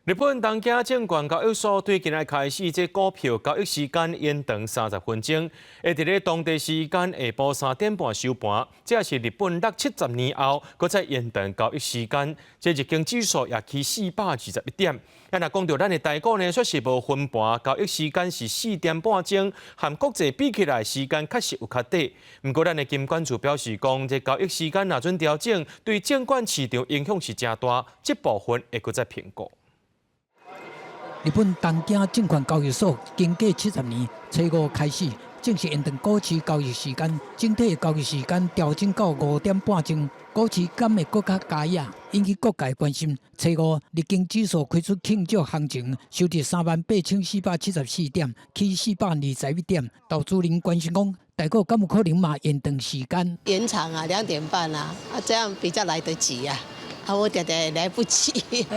日本東京證券交易所對今仔開始，這股票交易時間延長30分鐘，會佇咧當地時間下晡3點半收盤。這也是日本六七十年後，閣再延長交易時間。這日經指數也起421點。啊，若講到咱的台股呢，煞是無分盤，交易時間是4點半鐘，和國際比起來，時間確實有較短。毋過，咱的金管處表示講，這交易時間若準調整，對證券市場影響是誠大，這部分會閣再評估。日本東京證券交易所經過70年，初五開始正式延長股市交易時間，整體交易時間調整到5點半鐘。股市敢會閣較加壓，引起各界關心。初五，日經指數開出慶祝行情，收佇38,474點，起421點。投資人關心講，台股敢有可能嘛延長時間？延長啊，2點半啊，啊，這樣比較來得及啊。啊，我常常來不及。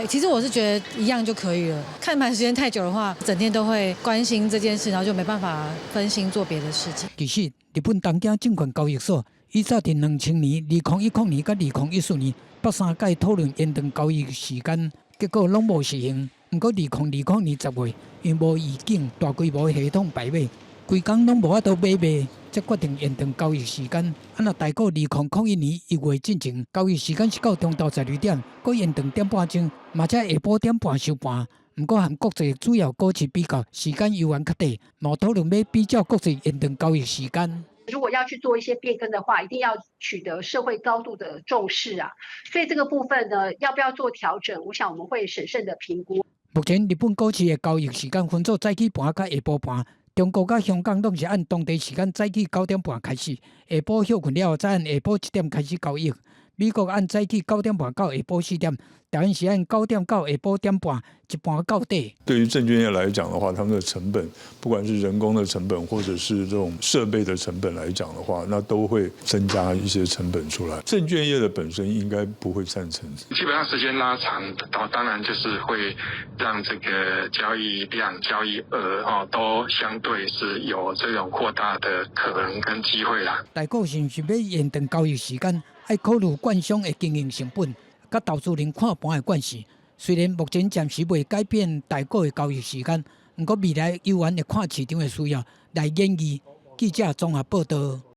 其實我是覺得一樣就可以了。看盤時間太久的話，整天都會關心這件事，然後就沒辦法分心做別的事情。其實，日本東京證券交易所以早佇2000年、2010年佮2014年，捌三擺討論延長交易時間，結果攏無實行。毋過2020年10月，因無預警大規模系統敗尾，規工攏無法度買賣，才決定延長交易時間。啊，若台股2001年1月進前，交易時間是到中晝12點，閣延長點半鐘，嘛才下晡點半收盤。毋過和國際主要股市比較，時間猶原較短，嘛討論欲比照國際延長交易時間。如果要去做一些變更的話，一定要取得社會高度的重視啊。所以這個部分呢，要不要做調整？我想我們會審慎的評估。目前日本股市的交易時間分做早起盤佮下晡盤。中國佮香港攏是按當地時間早起9點半開始，下晡歇睏了後再按下晡1點開始交易。美國按早起九點半到下晡4點，台灣是按9點到下晡點半，一盤到底。對於證券業來講的話，他們的成本，不管是人工的成本，或者是這種設備的成本來講的話，那都會增加一些成本出來。證券業的本身應該不會贊成。基本上時間拉長，當然就是會讓這個交易量、交易額哦，都相對是有這種擴大的可能跟機會啦。台股是毋是欲延長交易時間？愛考慮券商的經營成本，佮投資人看盤的關係。雖然目前暫時未改變台股的交易時間，毋過未來猶原會看市場的需要來研議。記者綜合報道。